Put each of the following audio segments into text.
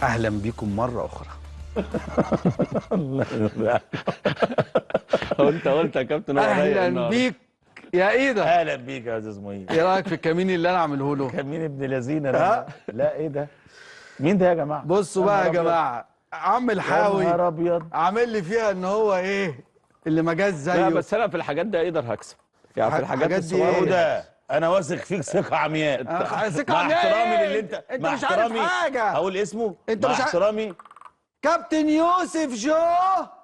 اهلا بيكم مرة اخرى. هو انت قلت يا كابتن هو رايق. اهلا بيك يا ايه؟ اهلا بيك يا استاذ مهيب. ايه رايك في الكمين اللي انا عامله له؟ كمين ابن لذينه. لا ايه ده؟ مين ده يا جماعة؟ بصوا بقى يا جماعة، عم الحاوي يا نهار ابيض عامل لي فيها ان هو ايه اللي ما جاش زيه. لا بس انا في الحاجات دي اقدر هكسب يعني، في الحاجات الصغيرة ده انا واثق فيك ثقة عمياء. ثقة عمياء. مع احترامي للي انت مش عارف حاجة. هقول اسمه انت مع احترامي كابتن يوسف جو،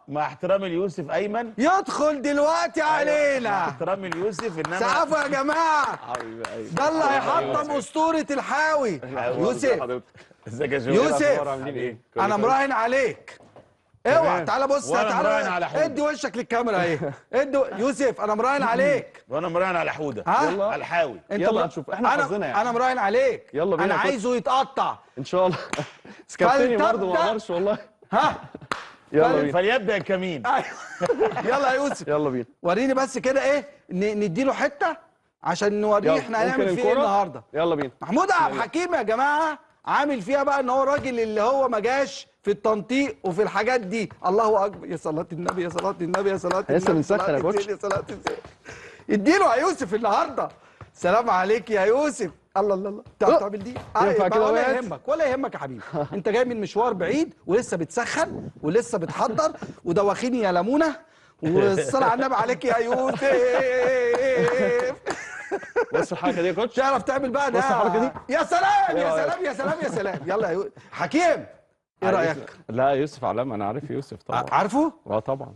مع احترامي ليوسف ايمن يدخل دلوقتي علينا. مع احترامي ليوسف، انما سقفوا يا جماعة، ده اللي هيحطم اسطورة الحاوي. يوسف ازيك يا جو؟ يوسف انا مراهن عليك، اوعى تعالى بص، تعالى ادي وشك للكاميرا اهي. ادي يوسف انا مراهن عليك. وانا مراهن على حوده، على الحاوي. يلا نشوف احنا حظنا يعني. انا مراهن عليك، يلا بينا. انا عايزه يتقطع ان شاء الله. بس كابتني برضه ما اقدرش والله. ها يلا بينا، فليبدا الكمين. يلا يا يوسف يلا بينا، وريني بس كده ايه نديله حتة عشان نوريه احنا هنعمل فيه ايه النهارده. يلا بينا. محمود عبد الحكيم يا جماعة عامل فيها بقى ان هو الراجل اللي هو ما جاش في التنطيق وفي الحاجات دي. الله اكبر، يا صلاة النبي يا صلاة النبي يا صلاة النبي. لسه بنسخن يا كوتش. يا صلاة النبي اديله يا يوسف النهارده. سلام عليك يا يوسف. الله الله الله، تعرف تعمل دي؟ ينفع كده؟ ولا يهمك ولا يهمك يا حبيبي، انت جاي من مشوار بعيد ولسه بتسخن ولسه بتحضر ودواخيني يا لمونه، والصلاة على النبي عليك يا يوسف. بص الحركة دي يا كوتش، تعرف تعمل بقى ده؟ بص الحركة دي. يا سلام يا سلام يا سلام يا سلام. يلا يا حكيم، ايه رايك؟ لا يوسف علامة، انا عارف يوسف طبعا. عارفه؟ اه طبعا،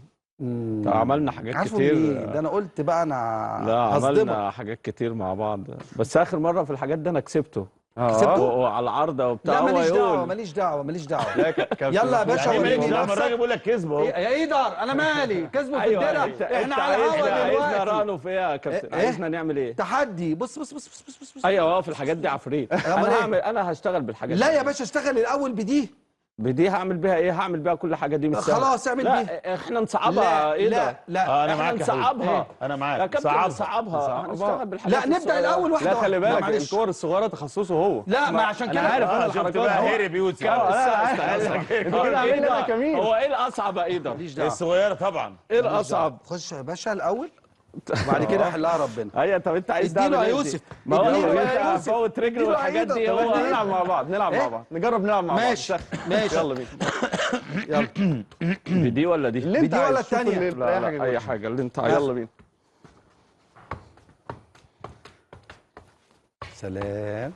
عملنا حاجات كتير. ده انا قلت بقى انا لا عملنا حاجات كتير مع بعض، بس اخر مرة في الحاجات دي انا كسبته. كسبته؟ وعلى العارضة وبتاع. لا ماليش دعوه ماليش دعوه ماليش دعوه. يلا يا باشا وريني نفسك. الراجل بيقول لك كسبه اهو يا ايدر، انا مالي كسبه في الدرع. احنا على الهوا دلوقتي. عايزنا راهنه في ايه يا كابتن؟ عايزنا نعمل ايه؟ تحدي. بص بص بص بص بص. ايوه في الحاجات دي عفريت. انا هعمل، انا هشتغل بالحاجات دي. لا يا باشا اشتغل الاول بدي. بدي هعمل بيها ايه؟ هعمل بيها كل حاجة دي مش سهلة. خلاص اعمل بيها. لا احنا نصعبها. ايه ده؟ لا انا احنا معاك نصعبها. انا معاك. يا كابتن نصعبها، هنشتغل بالحاجات. لا نبدا الاول واحدة. لا خلي بالك الكور الصغيرة تخصصه هو. لا ما عشان كده انا عارف انا شفت بقى هرب يوسف. هو ايه الاصعب يا ايدر؟ الصغيرة طبعا. ايه الاصعب؟ خش يا باشا الاول وبعد كده حلها ربنا. ايوه طب انت عايز اديله يا يوسف، ما هو انت فوت رجله والحاجات دي. هو نلعب مع بعض، نلعب مع بعض، نجرب نلعب مع بعض. ماشي ماشي يلا بينا. يلا بدي ولا دي؟ بدي ولا الثانية؟ لا لا اي حاجة اللي انت عايزه. يلا بينا. سلام.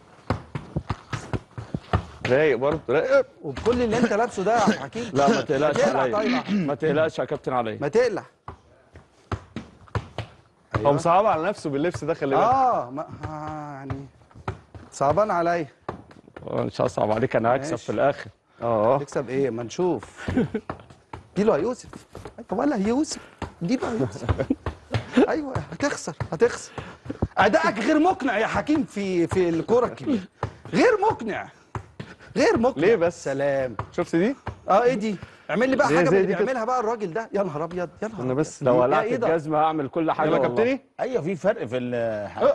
رايق برضه، رايق. وبكل اللي انت لابسه ده يا حكيم. لا ما تقلقش عليا، ما تقلقش يا كابتن عليا، ما تقلق. أيوة. هو مصعب على نفسه باللبس ده، خلي بالك. ما يعني صعبان عليا. مش هصعب عليك، انا هكسب في الاخر. تكسب ايه؟ ما نشوف. اديله يا يوسف. ولا يوسف، اديله يا يوسف. ايوه هتخسر هتخسر. ادائك غير مقنع يا حكيم في الكورة الكبيرة. غير مقنع غير مقنع. ليه بس؟ سلام. شفت دي؟ ايه دي؟ اعمل لي بقى حاجة من اللي بيعملها بقى الراجل ده. يا نهار ابيض يا نهار انا بس لو ولعت الجزمة هعمل كل حاجة. يلا كابتني. ايوه في فرق في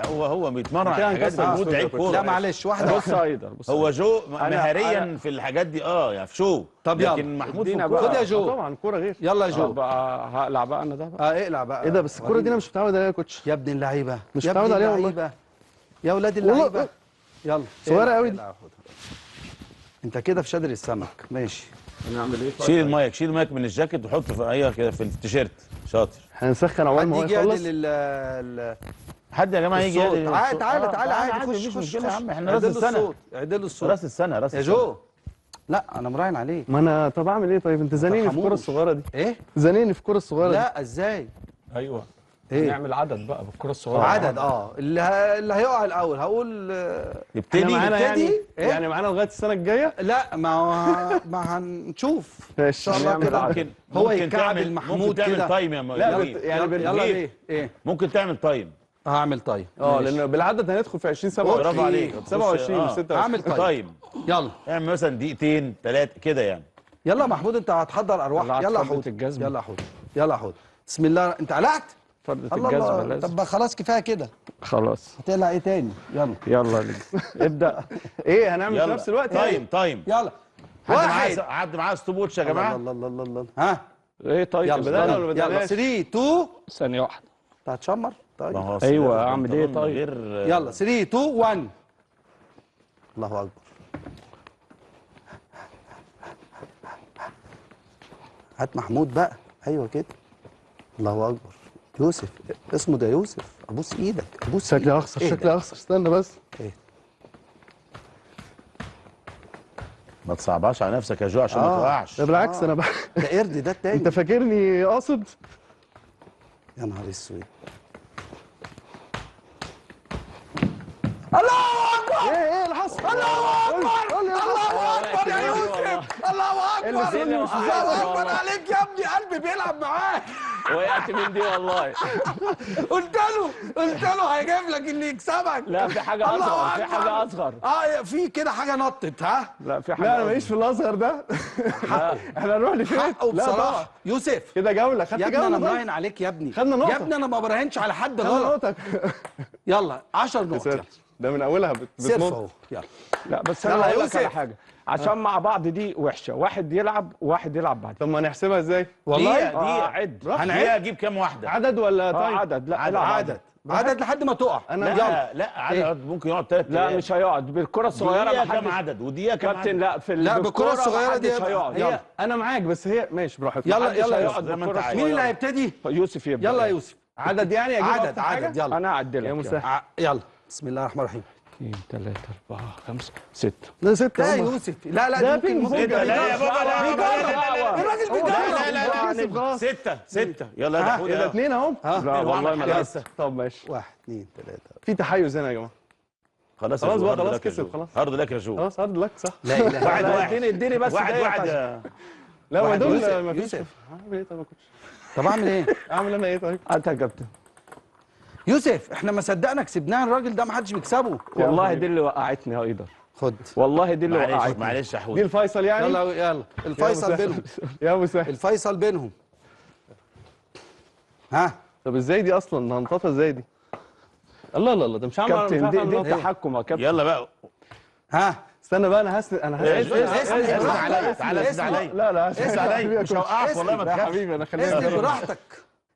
هو بيتمرن على الحاجات دي، مجهود لعيب كورة. لا معلش واحدة. بص يا ايدر، بص هو جو مهاريا في الحاجات دي يعني في شو. طب يلا لكن محمود في الكورة. خد يا جو. طبعا الكورة غير. يلا يا جو بقى هقلع بقى انا ده بقى. اقلع بقى. ايه ده؟ بس الكورة دي انا مش متعود عليها يا coach. يا ابن اللعيبة، مش متعود عليها والله. يا ولاد اللعيبة. يلا صغيرة قوي دي. انت كده في شادر السمك. ماشي نعمل ايه؟ شيل المايك، شيل المايك من الجاكيت وحطه في ايوه كده في التيشيرت. شاطر. هنسخن عقبال ما هو يخلص. حد يا جماعة يجي. تعالى تعالى تعالى عادي، خش خش يا عم، احنا راس السنة. اعدلوا الصوت، راس السنة، راس يا جو. لا انا مراهن عليك. ما انا طب اعمل ايه طيب؟ انت زنيني في الكورة الصغيرة دي. ايه؟ زنيني في الكورة الصغيرة دي. لا ازاي؟ ايوه إيه؟ نعمل عدد بقى بالكرة الصغيرة. عدد اللي هيقع الاول هقول نبتدي معانا يعني. إيه؟ يعني معانا لغاية السنة الجاية؟ لا ما هنشوف ان شاء الله كده. ممكن هو يكعبل محمود كده. ممكن تعمل time يا لا يعني يلا ايه؟ ايه؟ ممكن تعمل time. هعمل time. لانه بالعدد هندخل في 20 27. برافو عليك. 27 و26. هعمل time. يلا اعمل مثلا دقيقتين ثلاثة كده يعني. يلا محمود انت هتحضر ارواح. يلا حوت، يلا حوت، يلا حوت. بسم الله. انت قلعت؟ فردة الجزمة لازم. طب خلاص كفاية كده. خلاص. هتقلع ايه تاني؟ يلا يلا ابدأ. ايه هنعمل في نفس الوقت؟ time time. يلا. واحد. حد معاه stopwatch يا جماعة؟ الله الله الله الله. ها ايه طيب يلا بدأنا ولا يلا بدأناش؟ 3 2. ثانية واحدة. انت هتشمر؟ طيب ايوه اعمل ايه طيب؟ يلا 3 2 1. الله اكبر. هات محمود بقى. ايوه كده. الله اكبر. يوسف اسمه ده يوسف. ابوس ايدك ابوس ايدك. شكلي اخسر، شكلي اخسر. استنى بس. ايه ما تصعبهاش على نفسك يا جو عشان ما تقعش. ده بالعكس انا ده قرد ده التاني. انت فاكرني قاصد؟ يا نهار اسود. الله اكبر. ايه اللي حصل؟ الله اكبر. الله اكبر يا يوسف. الله اكبر. الله اكبر عليك يا ابني، قلبي بيلعب معاك. وقعت من دي والله. قلت له هيجيب لك اللي يكسبك. لا في حاجة اصغر، في حاجة اصغر. في كده حاجة نطت. ها لا في حاجة. لا انا ماليش في الاصغر ده. احنا هنروح لفين؟ حقه بصراحة يوسف. كده جولة، خدت يا جولة. ابني انا مراهن عليك يا ابني. خدنا نقطة يا ابني، انا ما براهنش على حد غلط. يلا 10 نقط. يلا ده من اولها بتنط اهو. يلا. لا بس انا هقول لك على حاجة، عشان مع بعض دي وحشة، واحد يلعب وواحد يلعب بعد. طب ما نحسبها ازاي؟ والله دي عد. هنعد. اجيب كام واحدة؟ عدد ولا طيب؟ عدد. لا عدد عدد لحد ما تقع. انا لا لا عدد ممكن يقعد 3 لا مش هيقعد بالكرة الصغيرة. دقيقة كام عدد ودقيقة كام عدد؟ كابتن لا في لا بالكرة الصغيرة دي يلا انا معاك، بس هي ماشي براحتك. يلا يلا يلا. مين اللي هيبتدي؟ يوسف يبدا. يلا يا يوسف. عدد يعني اجيب عدد عدد. يلا انا هعدلك. يلا بسم الله الرحمن الرحيم. 2 3 4 5 6. لا 6 لا يا يوسف. لا لا ده ممكن. لا يا بابا لا لا الراجل بيجرب. لا لا 6 6. يلا يا حوده. ده 2 اهو. لا والله ما لسه. طب ماشي. 1 2 3. في تحيز هنا يا جماعة. خلاص خلاص بقى، خلاص كسب خلاص. hard luck يا جو. خلاص hard luck صح. لا اله 1 1. اديني بس 1 1. لا ما دول ما فيش. اعمل ايه طب يا coach؟ طب اعمل ايه؟ اعمل انا ايه طيب؟ هات يا كابتن يوسف. احنا ما صدقنا كسبناه، الراجل ده ما حدش بيكسبه. والله دي اللي وقعتني يا ايدر. خد والله دي اللي وقعتني. معلش يا حوده. دي الفيصل يعني. يلا يلا الفيصل بينهم. يا ابو سهل الفيصل بينهم. ها طب ازاي دي اصلا؟ هنططها ازاي دي؟ الله الله الله، ده مش عامل كابتن. دي التحكم يا كابتن. يلا بقى. ها استنى بقى، انا هسند. انا اسند عليا. تعالى اسند عليا. لا لا اسند عليا، مش هوقعك والله ما تخافش حبيبي. انا خليني اسند براحتك،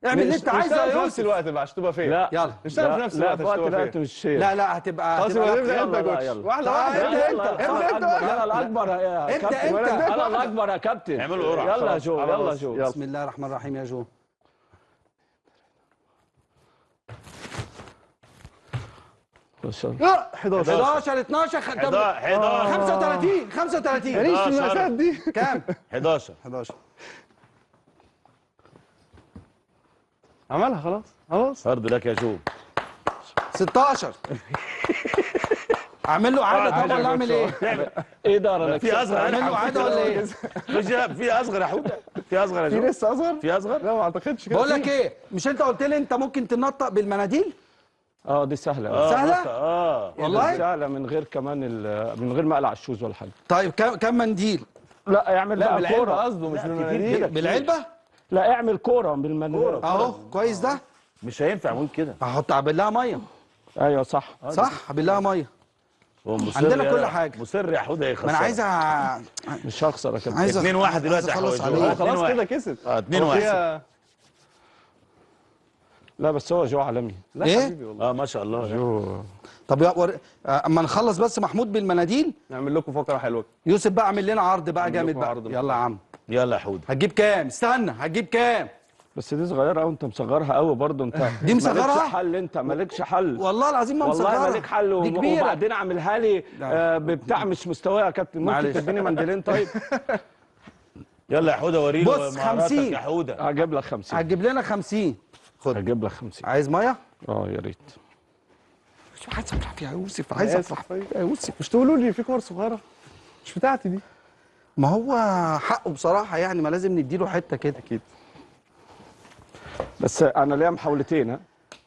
اعمل اللي انت عايزه يا في نفس يوسف. الوقت بقى عشان تبقى fair. لا يلا نشتغل في نفس الوقت عشان تبقى fair. مش fair. لا لا هتبقى خلاص. يبقى ابدا يا coach. واحدة واحدة. ابدا انت. انا الاكبر يا كابتن. انا الاكبر يا كابتن. اعملوا قرعه. يلا يا جو. يلا يا جو. بسم الله الرحمن الرحيم يا جو. لا 11 11 12 35 35. ماليش في المقاسات دي. كام؟ 11 11. عملها خلاص خلاص. hard luck يا جو. 16. اعمل له عدد طب ولا اعمل ايه؟ ايه ده؟ انا في اصغر. اعمل له عدد ولا ايه؟ مش في اصغر يا حوده؟ في اصغر يا جو؟ في لسه اصغر؟ في اصغر؟ لا ما اعتقدش كده. بقول لك ايه، مش انت قلت لي انت ممكن تنطق بالمناديل؟ دي سهلة. سهلة؟ والله سهلة من غير كمان من غير ما اقلع ال shoes ولا حاجة. طيب كم منديل؟ لا اعمل بقى كورة. قصده مش بالمناديل. بالعلبه؟ لا اعمل كورة بالمنديل اهو كويس. ده مش هينفع اقول كده. هحط اعمل لها مية. ايوه صح صح، اعمل لها مية. عندنا كل حاجة. مصر يا حوده يخسر. ما انا عايز مش هخسر يا كابتن. 2-1 دلوقتي يا حوده. خلاص كده كسب. 2-1. لا بس هو جو عالمي. لا إيه؟ حبيبي والله. ما شاء الله جو. طب اما نخلص بس محمود بالمناديل نعمل لكم فقره حلوة. يوسف بقى اعمل لنا عرض بقى جامد بقى. يلا يا عم. يلا يا حوده. هتجيب كام؟ استنى هتجيب كام؟ بس دي صغيرة قوي، انت مصغرها قوي برضه انت. دي مصغرها؟ مالكش حل، انت مالكش حل والله العظيم ما مصغرها. والله مالك حل. وبعدين اعملها لي بتاع مش مستواها يا كابتن. ممكن تديني منديلين طيب؟ يلا يا حوده وريني. بص 50 يا حوده. هجيب لك 50. هتجيب لنا 50. خد. هجيب لك 50. عايز مية؟ يا ريت. عايز افرح يا يوسف، عايز افرح يا يوسف. مش تقولوا لي في كور صغيرة؟ مش بتاعتي دي. ما هو حقه بصراحة يعني، ما لازم نديله حتة كده. اكيد. بس انا ليا محاولتين.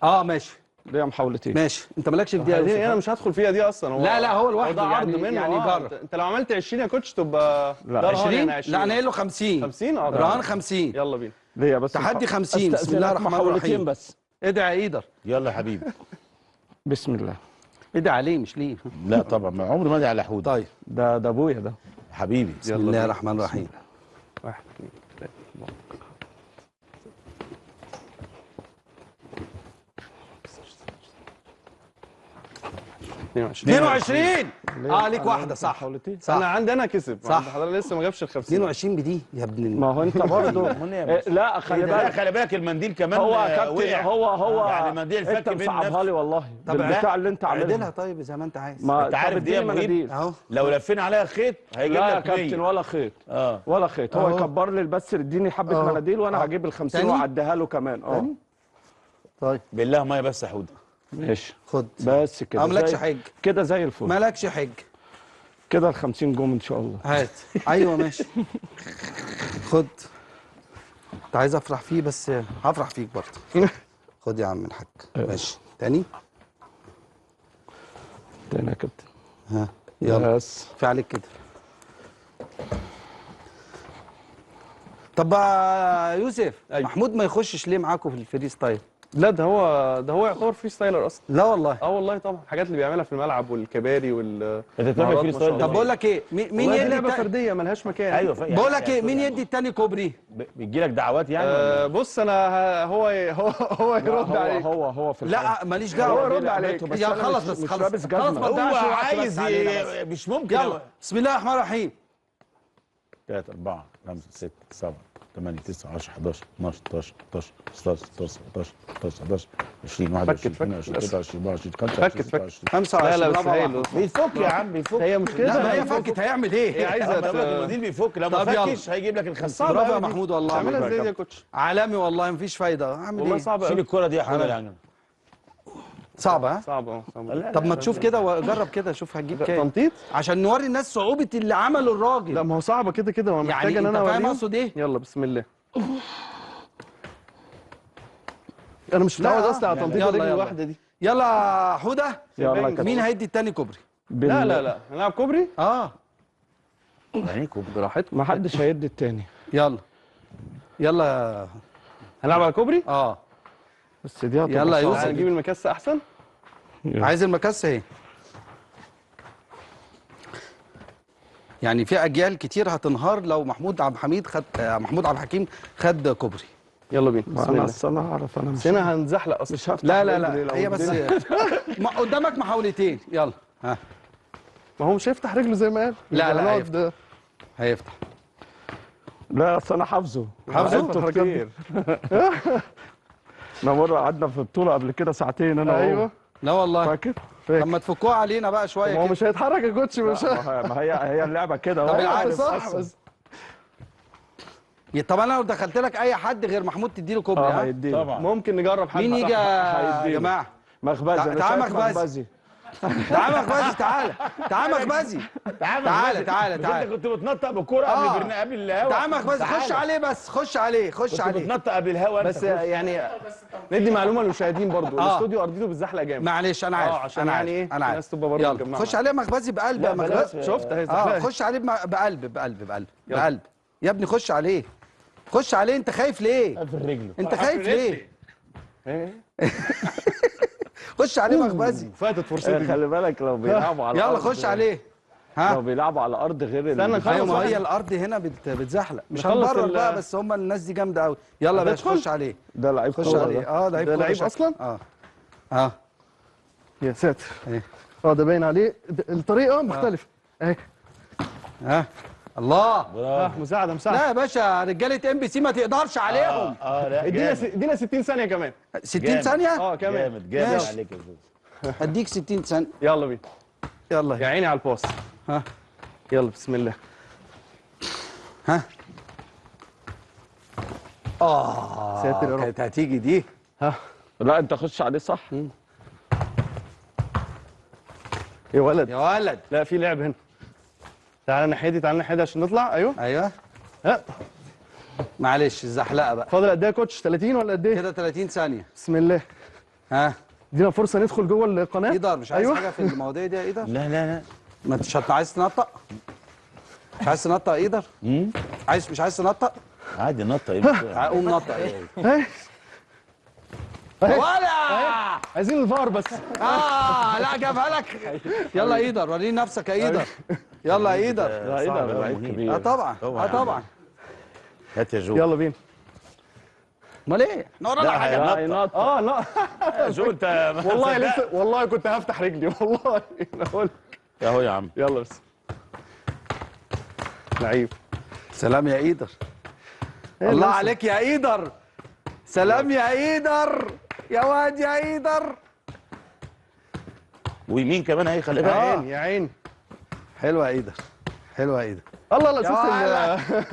ها ماشي. ليا محاولتين. ماشي، انت مالكش في دي يا يوسف. انا مش هدخل فيها دي اصلا. هو لا لا هو لوحده ده عرض يعني منه. يعني جرب. انت لو عملت 20 يا coach تبقى لا 20. لا انا قايل له 50. 50. رهان 50. يلا بينا. ليا بس تحدي 50. بسم الله الرحمن الرحيم. بس ادعي يا ايدر. يلا يا حبيبي. بسم الله. ادعي عليه مش ليه. لا طبعا ما عمري ما ادعي على حوده. طيب ده ابويا ده. حبيبي. بسم الله الرحمن الرحيم. 1 2 3 4 22. ليك واحدة صح. صح. انا عندي انا كسب. صح. حضرتك لسه ما جابش ال 50. 22 بدي يا ابن. ما هو انت برضه. لا خلي بالك، خلي بالك المنديل كمان هو كابتن، هو يعني المنديل فك انت مصعبها لي والله. طب البتاع اللي انت عاملها عدلها طيب زي ما انت عايز. انت عارف دي يا مهيب لو لفينا عليها خيط هيجيب لك 100. لا يا كابتن ولا خيط. ولا خيط. هو يكبر لي بس اديني حبه مناديل وانا هجيب ال 50 واعديها له كمان. طيب بالله مية بس يا حوده. ماشي خد بس كده. مالكش حج كده زي الفل. مالكش حج كده ال 50 جم ان شاء الله. هات. ايوه ماشي. خد. انت عايز افرح فيه بس هفرح فيك برضه. خد يا عم الحاج. ماشي. تاني تاني يا كابتن. ها يلا بس في عليك كده. طب يوسف. أيوة. محمود ما يخشش ليه معاكم في ال freestyle؟ لا ده هو يعتبر freestyler اصلا. لا والله. والله طبعا الحاجات اللي بيعملها في الملعب والكباري وال انت بتعمل freestyle. طب بقول لك ايه، مين يدي لعبه فردية ملهاش مكان. ايوه بقول لك ايه، مين يدي التاني كوبري؟ بيجي لك دعوات يعني؟ بص انا هو هو يرد عليك. هو في لا ماليش دعوه، هو يرد عليك. يلا خلص بس، خلص خلص، ما هو تضيعش وقت عايز، مش ممكن. يلا بسم الله الرحمن الرحيم. 3 4 5 6 7 8 9 10 11 12 13 14 15 16 17 18 19 20 21 22 23 24 25 25. لا لا بس هي بيفك يا عم، بيفك. هي مشكلة. لا ما هي فكت، هيعمل ايه؟ هي عايزه المنديل بيفك، لو ما فكش هيجيب لك ال 50. برافو يا محمود والله. تعملها ازاي دي يا كوتش؟ عالمي والله، مفيش فايده. اعمل ايه؟ والله صعبة. شيل الكره دي يا حمد يعني. صعبة. ها صعبة. طب ما تشوف كده وجرب كده، شوف هتجيب كام. تنطيط عشان نوري الناس صعوبة اللي عمله الراجل. لا ما هو صعبة كده كده، هو محتاج ان انا اوريهم. فاهم اقصد ايه؟ يلا بسم الله. انا مش متعود اصلا على تنطيط الرجل الواحدة دي. يلا حوده. يلا مين هيدي التاني كوبري؟ لا لا لا هنلعب كوبري. يعني كوبري براحتك، ما حدش هيدي التاني. يلا يلا هنلعب على كوبري. بس دي يلا يا يوسف نجيب المكسه احسن. عايز المكسه ايه؟ يعني في اجيال كتير هتنهار لو محمود عبد الحميد خد، محمود عبد الحكيم خد كوبري. يلا بينا. بسم الله. انا انا هعرف، انا مش هنا هنزحلق اصلا. مش هفتح. لا لا لا هي بس قدامك محاولتين. يلا ها. ما هو مش هيفتح رجله زي ما قال. لا لا هيفتح. لا اصل انا حافظه. حافظه كتير. احنا مرة قعدنا في بطوله قبل كده ساعتين انا. ايوه. لا والله فاكر. طب ما تفكوها علينا بقى شوية. ما هو مش هيتحرك يا كوتش. مش ما هي اللعبة كده. طب العكس صح بس. طب انا لو دخلت لك اي حد غير محمود تديله كوبري؟ هيديله طبعا. ممكن نجرب حد. مين يجي يا جماعة؟ مخبزي. تعال مخبزي. تعال مخبزي. تعالى تعال مخبزي. تعالى تعالى تعالى. انت كنت بتنطق بالكورة قبل قبل الهوا. تعال مخبزي، خش عليه بس، خش عليه، خش عليه. كنت بتنطق قبل الهوا بس. يعني ندي معلومة للمشاهدين برضو، الاستوديو ارضيته بتزحلق جامد. معلش انا عارف، عشان يعني ايه انا عارف. الناس تبقى برضو يلا خش عليه مخبزي بقلب يا مخبزي. شفت اهي زحلقه. خش عليه بقلب بقلب بقلب بقلب يا ابني. خش عليه، خش عليه. انت خايف ليه؟ قافل رجله. انت خايف ليه؟ خش عليه مخبزي. فاتت فرصتي. خلي بالك لو بيلعبوا على يلا خش عليه. ها لو بيلعبوا على ارض غير ايوه، ما هي الارض هنا بتزحلق. مش هنبرر بقى، بس هم الناس دي جامدة قوي. يلا يا باشا خش عليه. ده لعيب. خش عليه. لعيب. ده لعيب اصلا. يا ساتر. ده باين عليه الطريقة مختلفة اهي. ها الله. مساعدة مساعدة. لا يا باشا، رجاله MBC ما تقدرش عليهم. لا ادينا 60 ثانية كمان. 60 ثانية؟ كمان. جامد جامد عليك يا زوز. هديك 60 ثانية. يلا بينا. يلا يا عيني على الباص. ها يلا بسم الله. ها ساتر يا رب. كانت هتيجي دي. ها لا انت خش عليه صح. يا ولد يا ولد. لا في لعب هنا. تعالى ناحيتي، تعالى ناحيتي عشان نطلع. ايوه ايوه. ها معلش الزحلقه بقى. فاضل قد ايه يا كوتش؟ 30 ولا قد ايه؟ كده 30 ثانية. بسم الله. ها ادينا فرصة ندخل جوه القناة. ايدر مش عايز أيوة. حاجة في المواضيع دي يا ايدر؟ لا لا لا. ما انتش عايز تنطق؟ مش عايز تنطق يا ايدر؟ عايز مش عايز تنطق؟ عادي نطق. ايه قوم نطق يا ايدر. ولا عايزين الفار بس. لا جابها لك. يلا ايدر وريني نفسك يا ايدر. يلا يا ايدر. لا ايه ده، لعيب كبير. اه طبعا، اه طبعا. هات يا جو. يلا بينا. امال ايه؟ احنا ورانا حاجة. لا. اه لا جو انت والله لسه، والله كنت هفتح رجلي والله. انا اقول اهو يا عم. يلا بس لعيب. سلام يا ايدر. الله عليك يا ايدر. سلام يا ايدر، يا واد يا ايدر. ويمين كمان اهي، خلي بالك. يا عيني يا عيني. حلوة يا ايدر، حلوة يا ايدر. الله الله، شفت.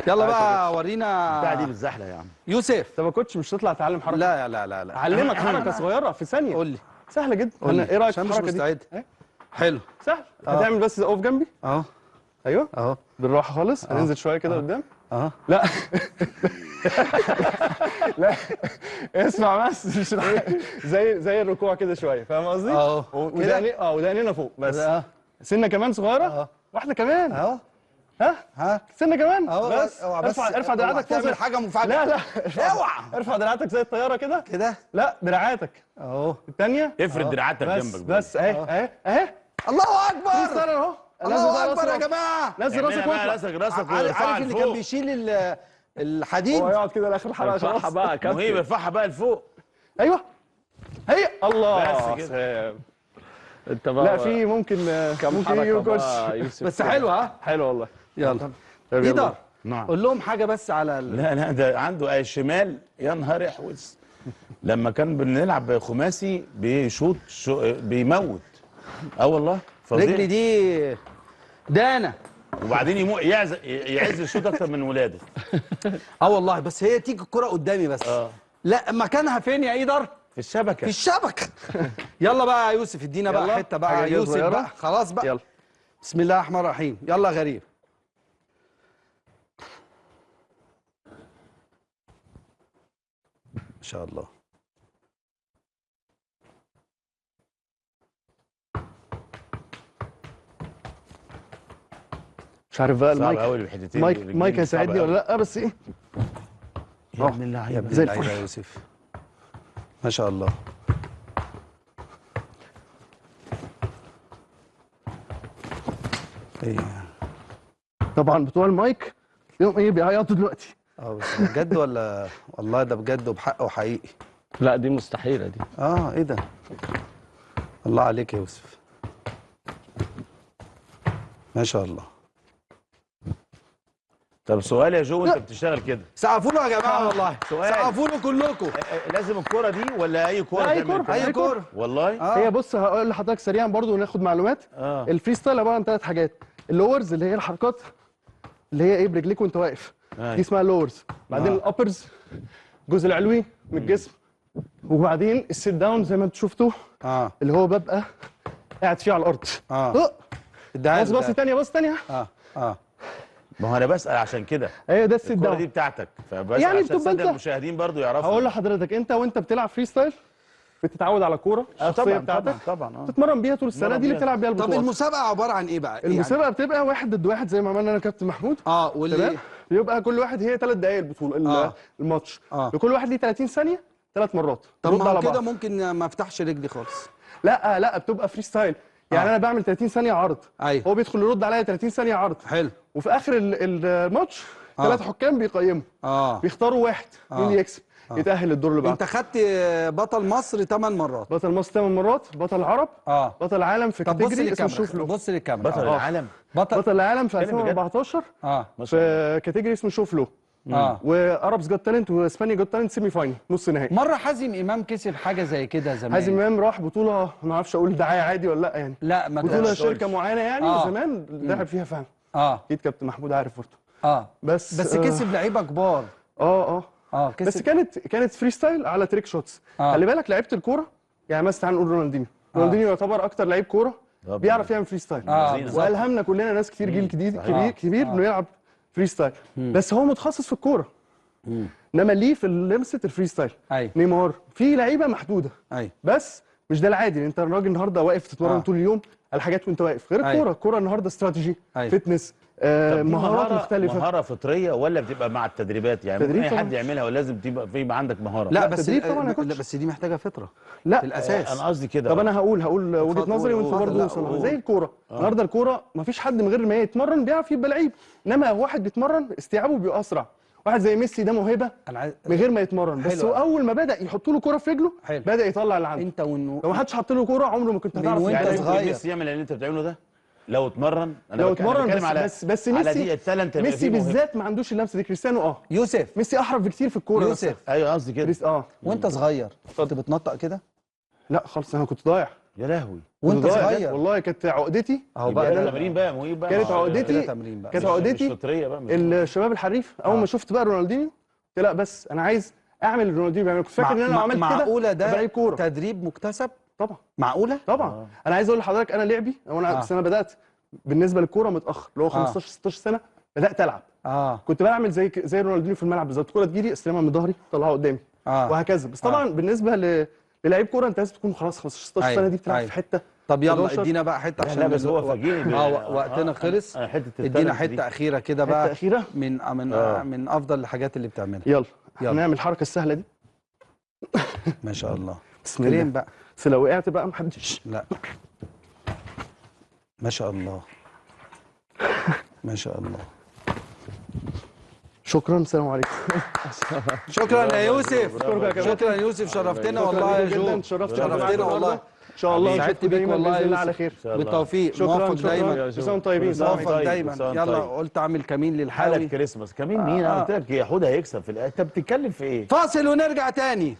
يلا بقى ورينا بتاع دي بالزحله يا عم يوسف. طب يا coach مش تطلع تعلم حركة؟ لا لا لا لا، اعلمك حركة صغيرة في ثانية. قول لي. سهلة جدا. انا ايه رايك في الحركة دي؟ مش مستعد. حلو سهل. هتعمل بس اقف جنبي اهو. ايوه اهو بالراحة خالص. هننزل شوية كده قدام. اهو. لا لا اسمع بس، مش زي الركوع كده شوية، فاهم قصدي؟ اهو ودقني، ودقنينا فوق بس. سنة كمان صغيرة، واحدة كمان اهو. ها ها سنة كمان بس. بس ارفع دراعاتك فوق. تعمل حاجة مفاجاة. لا لا اوعى. ارفع دراعاتك زي الطيارة كده كده. لا دراعاتك اهو الثانية. افرد دراعاتك جنبك بس اهي اهي اهي. الله اكبر، اهو. الله اكبر يا جماعة. نزل راسك واطلع. راسك راسك. عارف اللي كان بيشيل الحديد هو يقعد كده لاخر الحلقة. ارفعها بقى يا كابتن. مهيب ارفعها بقى لفوق. ايوه هي. الله بس كده. انت بقى لا في ممكن ممكن يجي يوسف بس حلو. ها حلو والله. يلا ايدر. نعم. قول لهم حاجة بس على لا لا، ده عنده الشمال يا نهار احوس. لما كان بنلعب خماسي بيشوط بيموت. اه والله فظيع. رجلي دي دانا. وبعدين يعز الشوط اكتر من ولاده. اه والله. بس هي تيجي الكرة قدامي بس. لا مكانها فين يا ايدر؟ في الشبكة. في الشبكة. يلا بقى يا يوسف، ادينا بقى حتة بقى يا يوسف بقى. خلاص بقى. يلا بسم الله الرحمن الرحيم. يلا غريب. ما شاء الله. مش عارف بقى المايك. مايك هيساعدني ولا لا؟ بس ايه يا ابن اللعيبة، زي الفل يا يوسف. ما شاء الله. ايه طبعا بتوع المايك تلاقيهم ايه بيعيطوا دلوقتي. بس بجد ولا والله ده بجد وبحق وحقيقي. لا دي مستحيلة دي. ايه ده؟ الله عليك يا يوسف. ما شاء الله. طب سؤال يا جو، انت بتشتغل كده؟ سقفوا له يا جماعة والله. سقفوا له كلكم. لازم الكورة دي ولا اي كورة؟ اي كورة، اي كورة والله. هي بص هقول لحضرتك سريعا برضو وناخد معلومات. ال freestyle عبارة عن 3 حاجات. ال lowers اللي هي الحركات اللي هي ايه برجليك وانت واقف، دي اسمها lowers. بعدين ال uppers الجزء العلوي من الجسم، وبعدين ال sit down زي ما انتوا شفتوا اللي هو ببقى قاعد فيه على الارض. بس بس ثانية، بس ثانية. ما هو انا بسال عشان كده. ايوه ده ال sit down. الكورة دي بتاعتك، فبسال يعني عشان السادة المشاهدين برضو يعرفوا. هقول لحضرتك، انت وانت بتلعب freestyle بتتعود على كورة الشخصية بتاعتك. طبعا تتمرن بيها طول السنة دي اللي بتلعب بيها البطولات. طب المسابقة عبارة عن ايه بقى؟ المسابقة يعني بتبقى 1 ضد 1 زي ما عملنا انا وكابتن محمود. واللي بيبقى كل واحد هي 3 دقائق البطولة الماتش. لكل واحد ليه 30 ثانية 3 مرات. طب ما كده ممكن ما افتحش رجلي خالص. لا لا، بتبقى freestyle يعني. انا بعمل 30 ثانية عرض. ايوه. هو بيدخل يرد عليا 30 ثانية عرض. حلو. وفي اخر الماتش 3 حكام بيقيموا. بيختاروا واحد مين اللي يكسب يتاهل للدور اللي بعده. انت خدت بطل مصر 8 مرات. بطل مصر 8 مرات، بطل العرب، بطل العالم في category اسمه show flow. بص للكاميرا. بطل العالم. بطل العالم في 2014 في category اسمه show flow. و Arabs Got Talent واسبانيا Got Talent semi final، نص نهائي. مرة حازم امام كسب حاجة زي كده زمان. حازم امام راح بطوله، ما اعرفش اقول دعاية عادي ولا لا يعني. لا ما بطوله شركة معينة يعني زمان لعب فيها فعلا. اكيد كابتن محمود عارف برضه. بس كسب لعيبة كبار. كسب. بس كانت freestyle على trick shots. خلي بالك لعيبة الكورة يعني مثلا تعال نقول رونالدينيو. رونالدينيو يعتبر اكتر لعيب كورة بيعرف يعمل freestyle. والهمنا كلنا ناس كتير جيل جديد كبير انه يلعب freestyle. بس هو متخصص في الكورة. انما ليه في لمسه ال freestyle. نيمار في لعيبة محدودة. بس مش ده العادي. انت الراجل النهارده واقف تتمرن طول اليوم على حاجات وانت واقف، غير الكورة. الكورة النهارده استراتيجي، fitness، مهارات مختلفة. مهارة فطرية ولا بتبقى مع التدريبات؟ يعني ممكن اي حد يعملها ولا لازم تبقى في عندك مهارة؟ لا بس طبعا، لا بس دي محتاجه فطره. لا في الاساس انا قصدي كده. طب انا هقول وجهه نظري وانتوا برضه وصلوا. زي الكورة النهارده، الكورة مفيش حد من غير ما يتمرن بيعرف يبقى لعيب، انما واحد بيتمرن استيعابه بيبقى اسرع. واحد زي ميسي ده موهبة من غير ما يتمرن، بس هو اول ما بدا يحطوا له كورة في رجله بدا يطلع اللي عنده. انت لو ما حدش حط له كورة عمره ما كنت هتعرف. وانت صغير ميسي يعمل اللي انت بتعمله ده لو اتمرن. انا لو اتمرن بس ميسي بالذات ما عندوش اللمسة دي. كريستيانو يوسف ميسي احرف بكتير في الكورة. يوسف ايوه قصدي كده. وانت صغير كنت بتنطق كده؟ لا خالص، انا كنت ضايع. يا لهوي وانت صغير؟ والله كانت عقدتي اهو بقى تمرين بقى مهيب بقى. كانت عقدتي، كانت عقدتي الشباب الحريف. اول ما شفت بقى رونالدينيو قلت لا بس انا عايز اعمل رونالدينيو بيعمل. كنت فاكر ان انا لو عملت كده. معقولة ده تدريب مكتسب؟ طبعا. معقولة؟ طبعا. انا عايز اقول لحضرتك انا لعبي وانا بس انا بدات بالنسبة للكورة متاخر، اللي هو 15 16 سنة بدات العب. كنت بعمل زي رونالدينيو في الملعب بالظبط، الكورة تجيلي استلمها من ظهري طلعها قدامي وهكذا. بس طبعا بالنسبة للعيب كورة انت لازم تكون خلاص 15 16 سنة دي بتلعب في حتة. طب يلا ادينا بقى حتة عشان لا بس هو فاجئني. وقتنا خلص. ادينا حتة اخيرة كده بقى، حتة اخيرة من من افضل الحاجات اللي بتعملها. يلا هنعمل الحركة السهلة دي. ما شاء الله. بسم الله بقى. بس لو وقعت بقى محدش. لا ما شاء الله ما شاء الله. شكرا، السلام عليكم. شكرا يا يوسف، شكرا يا يوسف، شرفتنا والله يا جو، شرفتنا والله. ان شاء الله سعدت بيك والله باذن الله على خير. بالتوفيق، موفق دايما. كل طيبين، موفق دايما. يلا قلت اعمل كمين للحاوي. حالة كريسماس كمين مين؟ انا قلت لك يا حوده هيكسب في الاخر. انت بتتكلم في ايه؟ فاصل ونرجع تاني.